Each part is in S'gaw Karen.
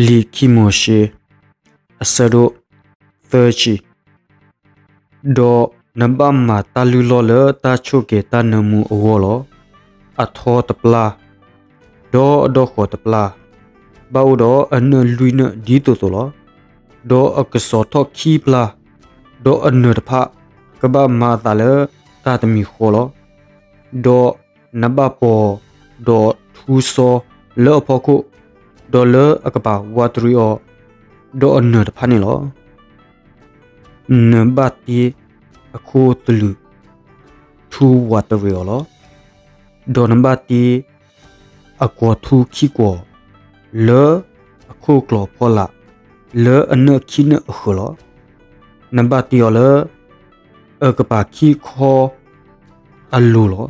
လံာ်ခံမိၤၡ့ အဆၢဒိၣ်သၢဆံ, ဒီးနဘၣ်မၤတၢ်လုၢ်လီၢ်လၢတၢ်ဆိၣ်ကဲၤတၢ်နၢမူအဂီၢ်လီၤ. အထီတပျၢ်, ဒီးအဒီၣ်ဃီတပျၢ်, ဘၣ်အိၣ်ဒီးအနၢၣ်လွံၢ်နၢၣ်ဒ်သိးသိးလီၤ. ဒီးအကစီၤထီၣ်ခံပျၢ်, ဒီးအနၢၤတဖၣ် ကဘၣ်မၤအသးလၢတၢ်တမံၤဃီလီၤ. ဒီးနဘၣ်ပီၤဒီးထူစီလၢအဖီခိၣ်, ဒီးလၢအကပၤဝးတရံးအီၤ, ဒီးအနၢၤတဖၣ်န့ၣ်လီၤ. နဘၣ်တ့အခိၣ်သလုးထူဝးတရံးအီၤလီၤ. ဒီးနဘၣ်တ့အကွီၤထူခံကွီၤ လၢအခိၣ်ကျီၤဖီလာ် လၢအနၢၣ်ခံနၢၣ်အဃၢၤလီၤ. နဘၣ်တ့အီၤလၢအကပၤခံခီအလိၤလီၤ.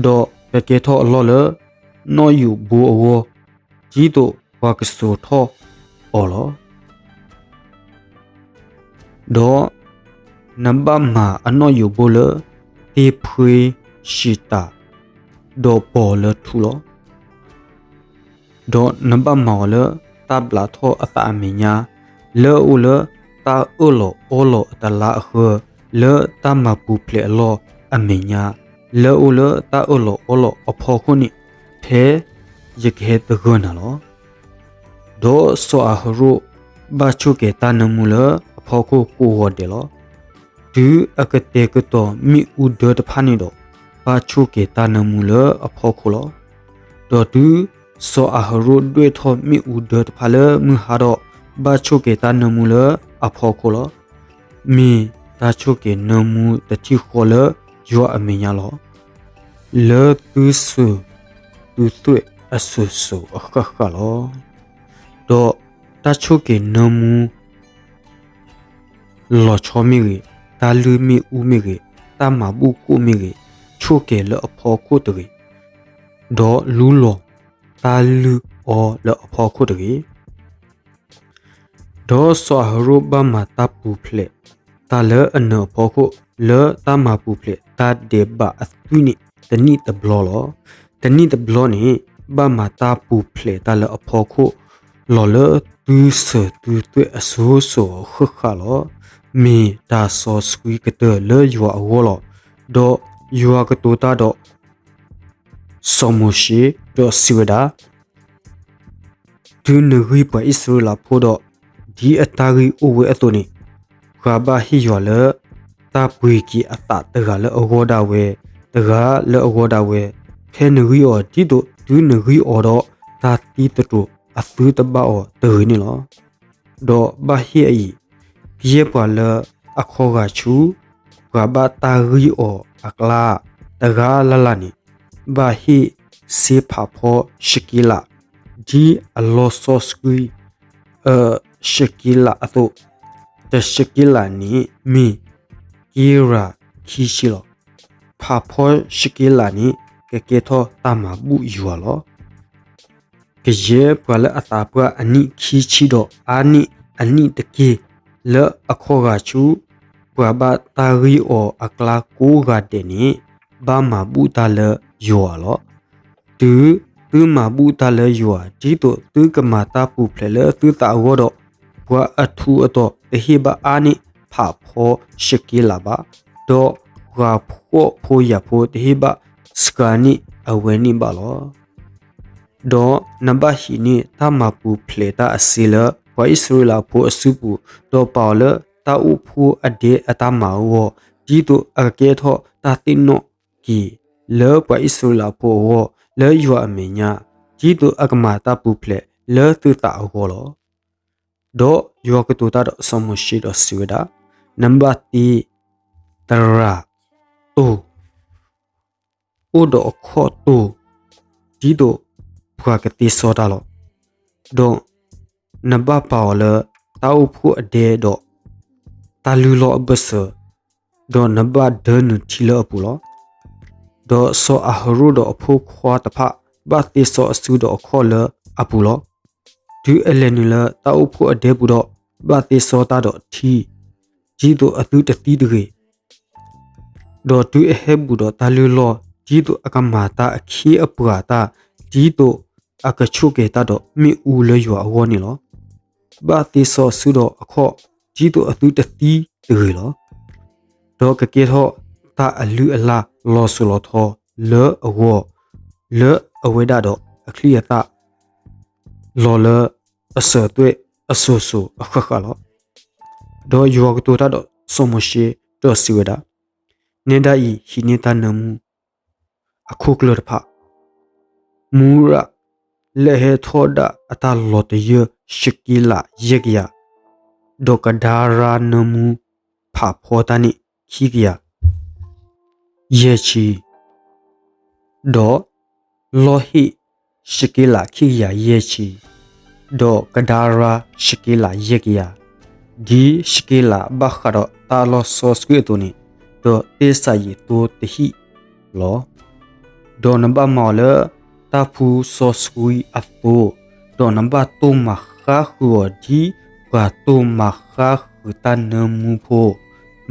ဒီးကကဲထီၣ်အလီၢ်လၢနီၣ်ယိးဘိအဂီၢ်, ဒ်သိးပှၤကစိာ်ထီၣ်အီၤလီၤ. ဒီးနဘၣ်မၤအနီၣ်ယိးဘိလၢ သ့ၣ်ဖှ့ၡံးတၢ်, ဒီးပီၤလၢထူလီၤ. ဒီးနဘၣ်မၤအီၤလၢတၢ်ဘျးထီၣ်အသးအမဲာ်ညါ, လၢအအိၣ်လၢတၢ်အၢၣ်လီၤအီလီၤအတလါအဃၢ, လၢတၢ်မၤပူၤဖျဲးအလီၢ်အမဲာ်ညါ, လၢအအိၣ်လၢတၢ်အၢၣ်လီၤအီလီၤအဖီခိၣ်န့ၣ်, ဖဲယကဟဲသဂၢၢ်နၤလီၤ. ဒီးစီၤအၤဟရိၣ်ဘၣ်ဆိၣ်ကဲၤတၢ်နၢမူလၢအဖီခိၣ်ကိးဂီၤဒဲးလီၤ. တုၤအကတဲာ်ကတီၤမ့ၣ်အူဒၢတဖၣ်န့ၣ်ဒီး, ဘၣ်ဆိၣ်ကဲၤတၢ်နၢမူလၢအဖီခိၣ်လီၤ. ဒီးတုၤစီၤအၤဟရိၣ်ဒွဲၣ်ထီၣ်မ့ၣ်အူဒၢတဖၣ်လၢမုၢ်ဟါဒီး, ဘၣ်ဆိၣ်ကဲၤတၢ်နၢမူလၢအဖီခိၣ်လီၤ. မ့ၢ်တၢ်ဆိၣ်ကဲၤနၢမူတထံၣ်ဃီလၢယွၤအမဲာ်ညါလီၤ. လၢသုစၢၤသုသွဲၣ်အစိၤစိၤအဃၣ်ဃၣ်လီၤ. ဒီးတၢ်ဆိၣ်ကဲၤနၢမူ လီၤဆီမ့ၢ်ဂ့ၤ, တၢ်လုၢ်မ့ၣ်အူမ့ၢ်ဂ့ၤ, တၢ်မၤဘူၣ်ကိၣ်မ့ၢ်ဂ့ၤ, ဆိၣ်ကဲၤလၢအဖီခိၣ်တဂ့ၤ, ဒီးလူလီၤတၢ်လုၢ်အီလၢအဖီခိၣ်တဂ့ၤ. ဒီးစီၤအၤဟရိၣ်ဘၣ်မၤတၢ်ပူၤဖျဲးတၢ်လၢအနၢၤအဖီခိၣ်, လၢတၢ်မၤပူၤဖျဲးတၢ်ဒဲးဘးအသွံၣ်န့ၣ် တနံၣ်တဘျီလီၤ. တနံၣ်တဘျီန့ၣ် ဘၣ်မၤတၢ်ပူၤဖျဲးတၢ်လၢအဖီခိၣ် လီၤလၢသုစၢၤသုသွဲၣ်အစိၤစိၤအဃၣ်ဃၣ်လီၤ. မ့ၢ်တၢ်စီဆှံကတၢၢ်လၢယွၤအဂီၢ်လီၤ. ဒီးယွၤကတိၤတၢ်ဒီး စီၤမိၤၡ့, ဒီးစံးဝဲဒၣ်, တုၤနဂံၢ်ပှၤအံၣ်စရ့လးဖိဒီး, ဒ်အတၢ်ဂံၢ်အိၣ်ဝဲအသိးန့ၣ်, ပှၤဘၣ်ဟ့ၣ်ယွၤလၢ တၢ်ပှ့ၤက့ၤအသးတဂၤလၢအဂီၢ်ဒၣ်ဝဲ, တဂၤလၢအဂီၢ်ဒၣ်ဝဲ, ဖဲနဂံၢ်အီၤ, ဒ်သိးတုၤနဂံၢ်အီၤဒီး, တၢ်သံသတြိာ်အသုတဘၣ်အီၤတဂ့ၤန့ၣ်လီၤ. ဒီးဘၣ်ဟ့ၣ်အအံၤ, ကယဲၢ်ပှၤလၢအခီဂာ်ဆူ ပှၤဘၣ်တၢ်ဂံၢ်အီၤအကျါ တဂၤလၢ်လၢ်န့ၣ်, ဘၣ်ဟ့ၣ်စ့ဖးဖီၣ်ၡက့လး, ဒ်အလီၢ်စီဆှံ အၡက့လးအသိး, တၡက့လးန့ၣ်မ့ၢ်က့ရၤခံဆံလီၤ. ဖးဖီၣ်ၡက့လးန့ၣ် ကကဲထီၣ်တၢ်မၤဘူၣ်ယွၤလီၤ. ကယဲၢ်ပှၤလၢအသးပှၢ်အနံၣ်ခံဆံဒီးအါနံၣ်အနံၣ်တက့ၢ်, လၢအခီဂာ်ဆူ ပှၤဘၣ်တၢ်ဂံၢ်အီၤအကျါကိးဂၤဒဲးန့ၣ်, ဘၣ်မၤဘူၣ်တၢ်လၢယွၤလီၤ. တုၤသုမၤဘူၣ်တၢ်လၢယွၤ, ဒ်သိးသုကမၤတၢ်ပူၤဖျဲးလၢသုသးအဂီၢ်ဒီး, ပှၤအထူးအတီၤတဟ့ၣ်ဘၣ်အါန့ၢ်ဖးဖီၣ်ၡက့လးဘၣ်, ဒီးပှၤဖှီၣ်ဖိယာ်ဖိတဟ့ၣ်ဘၣ်စှၤန့ၢ်အဝဲန့ၣ်ဘၣ်လီၤ. ဒီးနဘၣ်ဟံးန့ၢ်တၢ်မၤပူၤဖျဲးတၢ်အစ့လၢပှၤအံၣ်စရ့လးဖိအစုပူၤ, ဒီးပာ်အီၤလၢတၢ်အိၣ်ဖှိၣ်အဒဲအတၢ်မၤအဂီၢ်, ဒ်သိးအကကဲထီၣ်တၢ်သ့ၣ်နီၣ်က့ၤလၢပှၤအံၣ်စရ့လးဖိအဂီၢ်လၢယွၤအမဲာ်ညါ, ဒ်သိးအကမၤတၢ်ပူၤဖျဲးလၢသုသးအဂီၢ်လီၤ. ဒီးယွၤကတိၤတၢ်ဒီးစီၤမိၤၡ့ဒီးစံးဝဲဒၣ်, နဘၣ်တ့သရၣ်တိၢ် အိၣ်ဒီးအခီၣ်တိၢ်, ဒ်သိးပှၤကသ့စီတၢ်လီၤ. ဒီးနဘၣ်ပာ်အီၤလၢတၢ်အိၣ်ဖှိၣ်အဒဲဒီးတၢ်လုၢ်လီၢ်အဘၢၣ်စၢၤ, ဒီးနဘၣ်ဒၢနုာ်ထံလၢအပူၤလီၤ. ဒီးစီၤအၤဟရိၣ်ဒီးအဖိခွါတဖၣ် ဘၣ်သ့စီအစုဒီးအခီၣ်လၢအပူၤလီၤ. တုၤအလဲၤနုာ်လၢတၢ်အိၣ်ဖှိၣ်အဒဲပူၤဒီး, ဘၣ်သ့စီတၢ်ဒီးထံ, ဒ်သိးအသုတသံတဂ့ၤ. ဒီးတုၤအဟဲဘူးဒီးတၢ်လုၢ်လီၢ်, ဒ်သိးအကမၤတၢ်အခ့အပှၤတၢ်, ဒ်သိး အကဆိၣ်ကဲၤတၢ်ဒီးမ့ၣ်အူလၢယွၤအဂီၢ်န့ၣ်လီၤ. ဘၣ်သ့စီဆှံဒီးအခီၣ် ဒ်သိးအသုတသံတဂ့ၤလီၤ. ဒီးကကဲထီၣ်တၢ်အလုၢ်အလၢ်လီၤစိၤလီၤထီလၢအဂီၢ်, လၢအဝဲဒၣ်ဒီးအချံအသၣ် လီၤလၢအစၢၤသွဲၣ်အစိၤစိၤအဃၣ်ဃၣ်လီၤ. ဒီးယွၤကတိၤတၢ်ဒီးစီၤမိၤၡ့ ဒီးစံးဝဲဒၣ်, နဲဒၣ်အံၤ ဟံးန့ၢ်တၢ်နၢမူအခိၣ်ကျၢၢ်တဖၣ်, မူရးလၢဟဲထီၣ်ဒၣ်အတၢ်လီၤတယၢၢ် ၡက့လးယဲၢ်ကယၤ, ဒီးကဒါရါနၢမူဖးဖီတၢ်န့ၣ်ခံကယၤ ယဲၢ်ဆံ, ဒီးလီၢ်ဟ့ၣ်ၡက့လးခံကယၤယဲၢ်ဆံ, ဒီးကဒါရါၡက့လးယဲၢ်ကယၤ, ဒ်ၡက့လးဘၣ်ဃးဒီးတၢ်လီၢ်စီဆှံအသိးန့ၣ်, ဒီးတ့ၢ်စၤယံးသိတဟံၣ်လီၤ. ဒီးနဘၣ်မၤအီၤလၢတၢ်ဖှူစီဆှံအသိး, ဒီးနဘၣ်တိၢ်မၤဃါဃုာ်အီၤဒ်ပှၤတိၢ်မၤဃါဃုာ်တၢ်နၢမူဖိ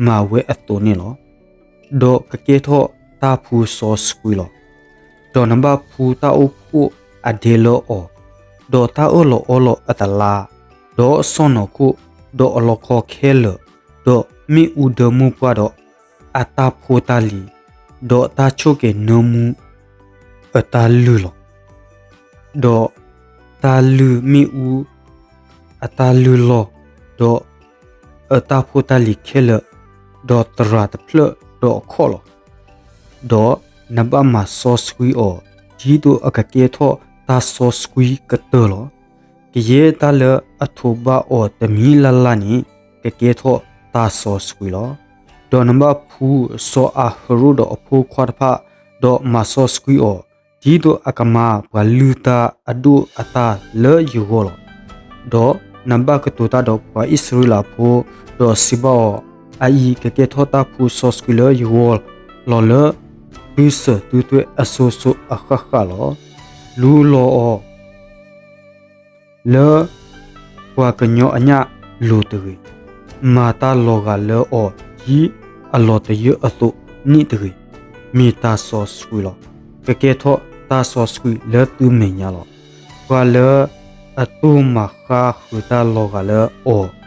မၤဝဲအသိးန့ၣ်လီၤ. ဒီးကကဲထီၣ်တၢ်ဖှူစီဆှံလီၤ. ဒီးနဘၣ်ဖှူတၢ်အိၣ်ဖှိၣ်အဒဲလၢအီၤ, ဒီးတၢ်အၢၣ်လီၤအီလီၤအတလါ, ဒီးစီၢ်နီၤခိၣ်, ဒီးအလီခီခဲလၢာ်, ဒီးမ့ၣ်အူဒၢမိၢ်ပှၢ်ဒီးအတၢ်ဖိတၢ်လံၤ, ဒီးတၢ်ဆိၣ်ကဲၤနၢမူအတၢ်လုၢ်လီၤ. ဒီးတၢ်လုၢ်မ့ၣ်အူအတၢ်လုၢ်လီၢ်, ဒီးအတၢ်ဖိတၢ်လံၤခဲလၢာ်, ဒီးသရၣ်တဖျၢၣ်ဒီးအခီၣ်လီၤ. ဒီးနဘၣ်မၤစီဆှံအီၤ, ဒ်သိးအကကဲထီၣ်တၢ်စီဆှံကတၢၢ်လီၤ. ကယဲၢ်တၢ်လၢအထိးဘၣ်အီၤတမံၤလၢ်လၢ်န့ၣ် ကကဲထီၣ်တၢ်စီဆှံလီၤ. ဒီးနဘၣ်ဖှူစီၤအၤဟရိၣ်ဒီးအဖိခွါတဖၣ်, ဒီးမၤစီဆှံအီၤ, ဒ်သိးအကမၤပှၤလုၢ်တၢ်အဒိၣ်အတၢ်လၢယဂီၢ်လီၤ. ဒီးနဘၣ်ကတိၤတၢ်ဒီးပှၤအံၣ်စရ့လးဖိ, ဒီးစံးဘၣ်အီၤ, အအံၤကကဲထီၣ်တၢ်ဖှူစီဆှံလၢယဂီၢ်လီၤလၢ သုစၢၤသုသွဲၣ်အစိၤစိၤအဃၣ်ဃၣ်လီၤ. လူလီၤအီၤ လၢပှၤကညီအညၣ်လိၤတဂ့ၤ. မၤတၢ်လီၤဂာ်လၢအီၤဒ်အလီၤတယၢၢ်အသိးန့ၣ်တဂ့ၤ. မ့ၢ်တၢ်စီဆှံလီၤ. ကကဲထီၣ်တၢ်စီဆှံလၢသုမဲာ်ညါလီၤ. ပှၤလၢအတိၢ်မၤဃါဃုာ်တၢ်လီၤဂာ်လၢအီၤ,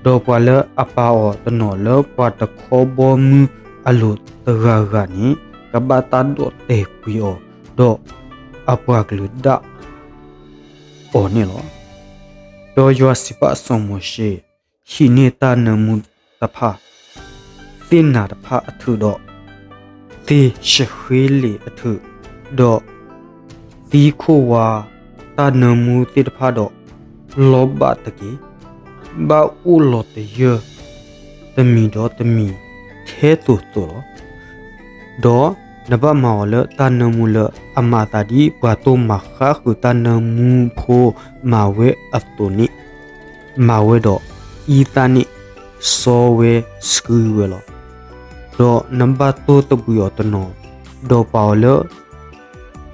ဒီးပှၤလၢအပာ်အီၤတနီၤလၢပှၤတခီဘီမုၢ်အလိၤတဂၤဂၤန့ၣ်, ကဘၣ်တၢ်ဒိးတဲာ်ကွံာ်အီၤ, ဒီးအပှၤကလုာ်ဒၣ်အီၤန့ၣ်လီၤ. ဒီးယွၤစံးဘၣ်စီၤမိၤၡ့, ဟံးန့ၢ်တၢ်နၢမူတဖၣ်, သ့ၣ်နၤတဖၣ်အထုးဒီး သ့ၣ်ၡဃ့လ့းအထုး, ဒီးသံခိၣ်ဝါတၢ်နၢမူသ့ၣ်တဖၣ်ဒီး လီၤဘၣ်တက့ၢ်. ဘၣ်အိၣ်လီၤတယၢၢ်တမံၤဒီးတမံၤထဲသိးသိးလီၤ. ဒီးနဘၣ်မၤအီၤလၢတၢ်နၢမူလၢအမၤသးဒ်ပှၤတိၢ်မၤဃါဃုာ်တၢ်နၢမူဖိမၤဝဲအသိးန့ၣ်, မၤဝဲဒီးအံသၣ်န့ၣ်စီဝဲဆှံဝဲလီၤ. ဒီးနဘၣ်တိၢ်သဘှံးအီၤတနီၤ, ဒီးပာ်အီၤလၢ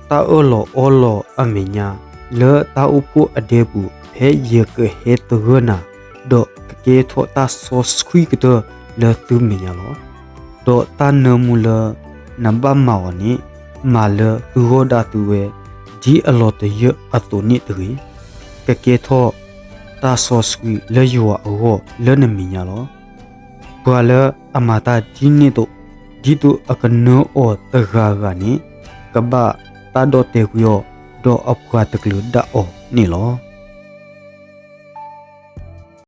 တၢ်အၢၣ်လီၤအီလီၤအမဲာ်ညါ လၢတၢ်အိၣ်ဖှိၣ်အဒဲပူၤ ဖဲယကဟဲသဂၢၢ်နၤ, ဒီးကကဲထီၣ်တၢ်စီဆှံကတၢၢ်လၢသုမဲာ်ညါလီၤ. ဒီးတၢ်နၢမူလၢနဘၣ်မၤအီၤန့ၣ်, မၤလၢသုဂီၢ်ဒၣ်သုဝဲ, ဒ်အလီၤတယၢၢ်အသိးန့ၣ်တဂ့ၤ. ကကဲထီၣ်တၢ်စီဆှံလၢယွၤအဂီၢ်လၢနမဲာ်ညါလီၤ. ပှၤလၢအမၤတၢ်ဒ်န့ၣ်အသိး, ဒ်သိးအကနၢအီၤတဂၤဂၤန့ၣ်, ကဘၣ်တၢ်ဒိးတဲာ်ကွံာ်အီၤ, ဒီးအပှၤတကလုာ်ဒၣ်အီၤန့ၣ်လီၤ.